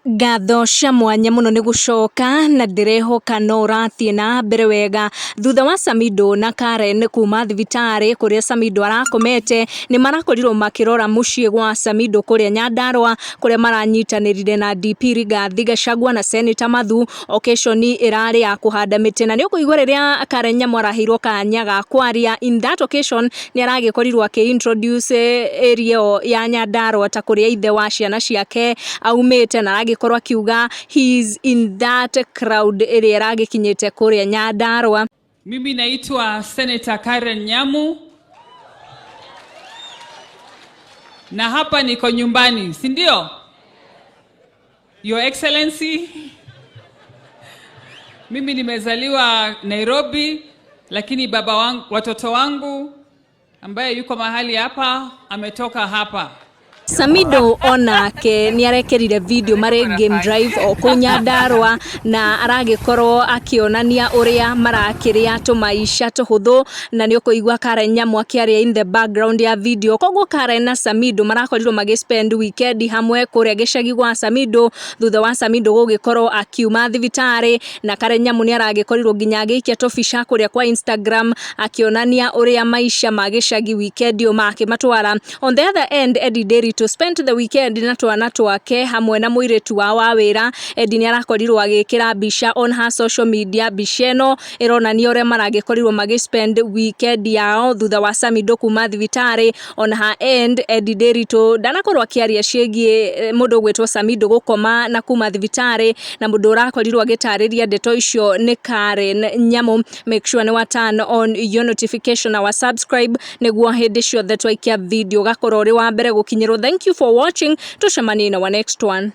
Ngatho cia mwanya mũno nĩ gũcoka na ndĩrehoka no ũrathiĩ na mbere wega. Thutha wa Samidoh na Karen kuma thibitarĩ kũrĩa Samidoh arakomete, nĩ marakorirwo makĩrora mũciĩ gwa Samidoh kũrĩa Nyandarua kũrĩa maranyitanĩrire na DP Rigathi Gachagua na Senator Mathu. Occasion ĩrarĩ ya kũhanda mĩtĩ na nĩ ũkũigua rĩrĩa Karen Nyamu araheirwo kanya ga kwaria in that occasion nĩ aragĩkorirwo akĩ introduce area ĩyo ya Nyandarua ta kũrĩa ithe wa ciana ciake aumĩte na aragĩkorwo akiuga he is in that crowd ĩrĩa ĩragĩkinyĩte kũrĩa Nyandarua. Mimi naitwa Senator Karen Nyamu na hapa niko nyumbani, si ndio? Your Excellency, mimi nimezaliwa Nairobi, lakini baba wangu, watoto wangu ambaye yuko mahali hapa ametoka hapa. Samidoh onake nĩ arekerire video marĩ game drive o kũu Nyandarua na aragĩkorwo akĩonania ũrĩa marakĩrĩa tũmaica tũhũthũ na nĩ ũkũigua Karen Nyamu akĩaria in the background ya video. Koguo Karen na Samidoh marakorirwo magĩ spend weekend hamwe kũrĩa gĩcagi gwa Samidoh thutha wa Samidoh gũgĩkorwo akiuma thibitarĩ na Karen Nyamu nĩ aragĩkorirwo nginya agĩikia tũbica kũrĩa kwa Instagram akĩonania ũrĩa maica ma gĩcagi weekend ĩyo makĩmatwara. On the other end, Eddie Nderitu spent the weekend na twana twake hamwe na mũirĩtu wao wa wĩra. Eddie nĩ arakorirwo agĩkĩra mbica on her social media. Mbica ĩno ĩronania ũrĩa maragĩkorirwo magĩ spend weekend yao thutha wa Samidoh kuma thibitarĩ. On her end, Eddie Nderitu ndanakorwo akĩaria ciĩgiĩ mũndũ ũgwĩtwo Samidoh gũkoma na kuma thibitarĩ na mũndũ ũrakorirwo agĩtarĩria ndeto icio nĩ Karen Nyamu. Make sure nĩ wa turn on your notification na wa subscribe nĩguo hĩndĩ ciothe twaikia video ũgakorwo ũrĩ wa mbere gũkinyĩrwo. Thank you for watching, tũcemanie in our next one.